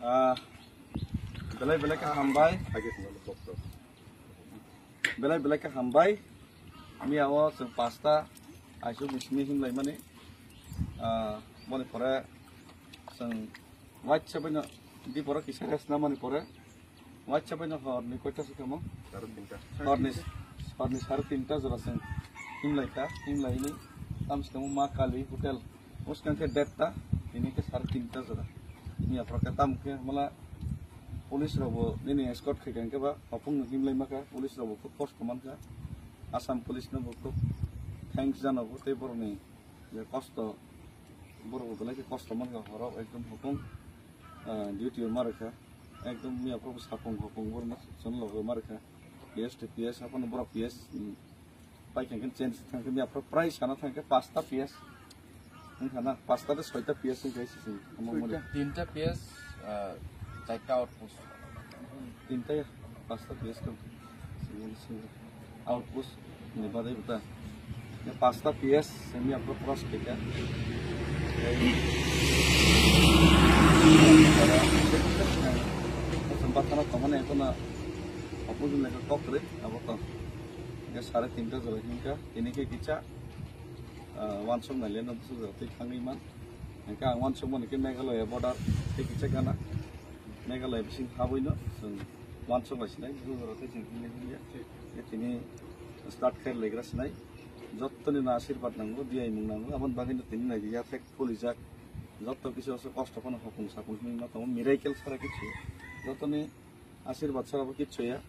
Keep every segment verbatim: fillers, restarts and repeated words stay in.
Ah, belai belai khe hambai. Belai belai khe hambai. Miya o chwng pasta aisuk ni simi himlai mani. Ah, mani pore chwng waitsa baino di pore kisa rest na mani pore. Waitsa baino hor ni koita se kamo? Sare tinta. Hor ni, hor ni sare tinta jora chwng himlai kha, himlai ni tam se kamo Ma Kali Hotel. Uskang khe dead ta, tini khe sare tinta jora. Miya phoro khe tam khe mala police rok bo nini escort khai kha, hwnkhe ba hopung no himlai ma kha, police rok bo khub kosto man kha. Assam police no bo khub thanks jana bo tei borok ni je kosto, borok bo belai khe kosto man kha, horo ekdom hopung, ah, duty o ma rwkha. Ekdom miya phoro bo sapung hopung borok no chwng logo ma rwkha. P S to P S haphano borok P S, mm, Pai khe change thang khe miya phoro prai sana thang khe pasta P S. Wngkha na pasta de soita P S wngkha sisi. Omo mori. Tinta P S, ah, charta outpost. Tinta ya pasta P S khe. Single single outpost ni badai buta. Ya pasta P S miya phoro cross khe kha. Bathana tongmani ekhono opposite lekha kok kwrwi abo tong. Hingke sare tinta jora hingka, tini khe kisa, ah, wansuk nai le no bwswk jora twi thangwi man. Hingke ang wansuk mani khe Meghalaya border tei kisa gana. Meghalaya bising habwi no chwng wansuk lai sinai, bwswk jora tei chwng himlai himya. Khe tini start khe legra sinai. Jottoni no asirbat nango, diyaimung nango, aboni bagwi no tini nai ya thek phulijak. Jotto kisa kosto phano hopung sapung himwi ma tongo, miracle sara kichu. Jottoni asirbat sara bo kichu ya.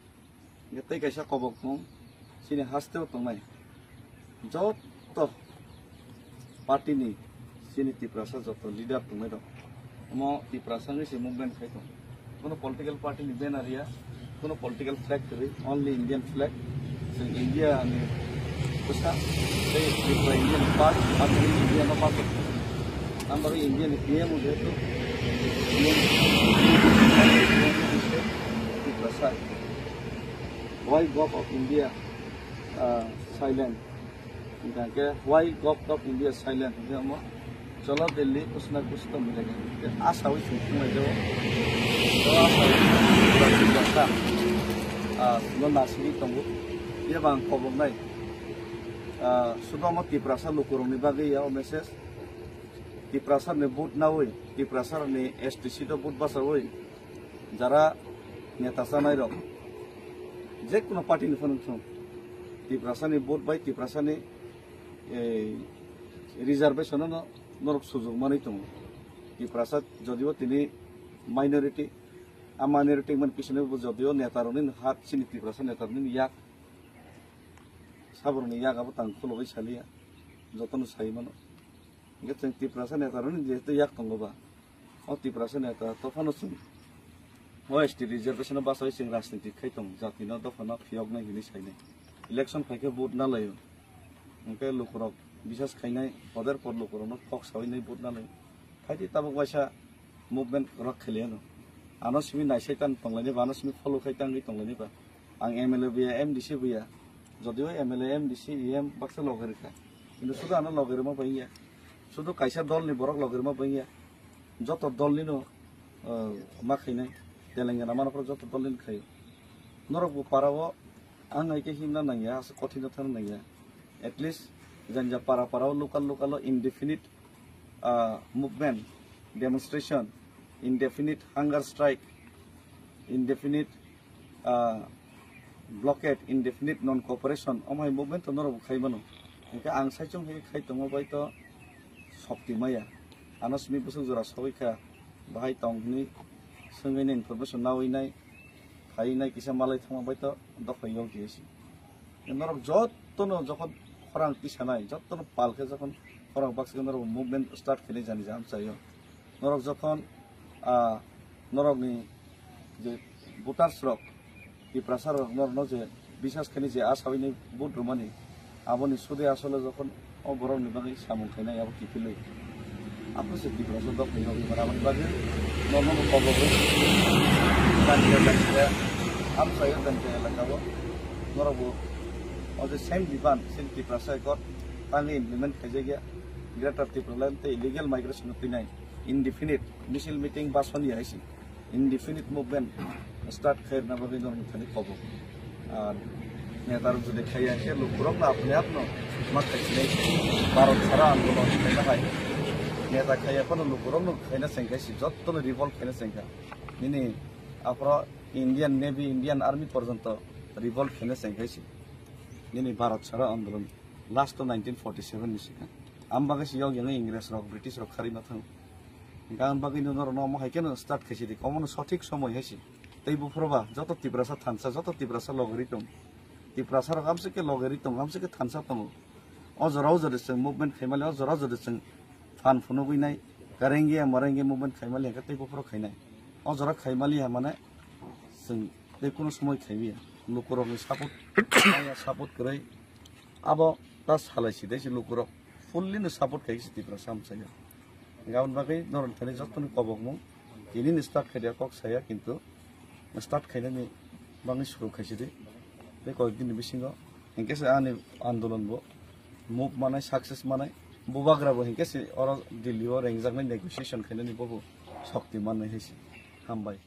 Hingke tei kaisa kobok thung, chini haste o tongnai jotto party ni chini Tiprasa jotto leader tongnai rok. Omo Tiprasa wngwi se movement khai tong. Kono political party ni banner ya, kono political flag kwrwi, only Indian flag. Chwng India ni bwsa, tei Tripura India ni part, Assam India no part. Ang bagwi India ni P M o jehetu P M Tiprasa. Why Govt of India, ah, silent? Hingke why Govt of India silent? Hingke omo cholo Delhi kuch na kuch to milega. Asa wi sung sung lai jago. To asa wi sung sung lai jago. Ah, no nasiri tongo. Iya bang kobong nai. Ah, sudo omo Tiprasa lukurong ni bagwi ya o message. Tiprasa ni vote nawi, Tiprasa ni S T C to vote basawi. Jara neta chanai rok, je kono party ni phano thung, Tiprasa ni vote bai Tiprasa ni, eh, reservation no norok sujok manwi tongo. Tiprasa jodio tini minority, a minority man pisini bo jodio neta rokni hat chini Tiprasa neta rokni yak, saborokni yak abo tang khulogwi saliya, jotono sai mano. Hingke chwng Tiprasa neta rokni jehetu yak tongo ba, o Tiprasa neta to phano chwng o S T reservation o bachawi chwng rajniti khai tong, jati no dopha no phiyoknai hinwi sainai. Election phaikhe vote na laio. Hingke lukurok bisas khainai, poder por lukurokno kok sawi nai vote na laio. Phaidi tabuk waisa movement rok kheliya no. Ano simi naisai tan tonglaini ba, ano simi follow khai tangwi tonglaini ba. Ang M L A buya, M D C buya. Jodio M L A, M D C, E M baksa loge rikha. Kintu sudu ano loge rima bangya. Sudu kaisa dol ni borok loge rima bangya. Joto dol ni no, eh, ma khainai. Telengana mano phoro joto dol ni khaio. Norok bo para o ang hai khe himna nangya, asa kothin no thangna nangya. At least janja para para o local local o indefinite, ah, movement, demonstration, indefinite hunger strike, indefinite, ah, blockade, indefinite non-cooperation, omo hai movement to norok bo khai mano. Hingke ang saichung hai khai tongma bai to sokti maya. Ano simi bwswk jora sogwi kha, bahai tong hwnwi swngwi nai information nawi nai, khai nai kisa malai thangma bai to dophai yok di si. Norok jotono jokhon khorang tisanai, jotono pal khe jokhon khorang baksa khe norok movement start khainai jani jaham chaio. Norok jokhon, ah, norokni je voters rok, Tiprasa rok norokno je bisas khainai je asawi ni vote rwmani, aboni sude asole jokhon o borokni bagwi samung khainai abo kiphilwi. Aphuru se Tiprasa dophai rok rwmani aboni bagwi norokno bo kobok rw. Jani jaham chaio jani jaham elaka o. Norok bo o je same demand chini Tiprasa Accord tangwi implement khaijakya. Greater Tipraland tei illegal migration no twinai indefinite misil meeting ba soni hai se. Indefinite movement start khairna bagwi norok thani kobo. Ar neta rok jodi khaiya khe lukurok no apni apno ma khaisini Bharat chhara andolon khaina hai. Neta khaiya phano lukurok no khaina chengkhaisi, jotto no revolt khaina chengkha. Nini aphro Indian Navy, Indian Army porjonto revolt khaina chengkhaisi. Nini Bharat chhara andolon last to nineteen forty seven ni sikha. Am bagwi si yok yang Ingres rok, British rok khari ma thang. Gan bagwi no norok no mo hai khe no start khaisi di. Omo no sothik somoi haisi. Tei buphuru ba joto Tiprasa thansa, joto Tiprasa logeri tong. Tiprasa rok amse khe logeri tong, amse khe thansa tongo. O jora o jora chwng movement khaimali, o jora o jora chwng phan phunugwi nai, karenge marenge movement khaimali hwnkhe tei buphuru khainai. O jora khaimali ha mane chwng tei kuno somoi khaimiya. Lukurokni support, maya support kwrwi. Abo ta salai si dei si lukurok fully no support khai si Tiprasa amchaya. Gabon bagwi norok thani jottoni kobokmung tini ni start khai dia kok saya, kintu start khainani bagwi suru khaisidi. Tei koyek din ni bisingo hinkhe se ani andolon bo move manai, success manai, bubagra bo hinkhe se oro Delhi o rengjaknai negotiation khainani bobo shokti mannai hai se. Hambai.